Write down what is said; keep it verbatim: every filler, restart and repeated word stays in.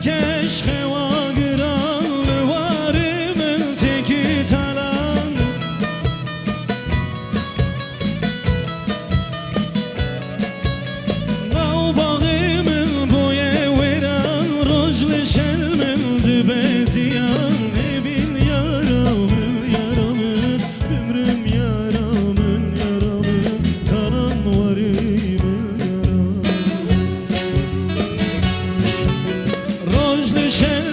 Teşxewa giran, liwarê min têkî talan. Naw baxê min boye wêran, roj li şel min dibe ziyan. Nêbîn yara min, yara min, bimrim yara min, yara min, talan warî min yara. Roj li şel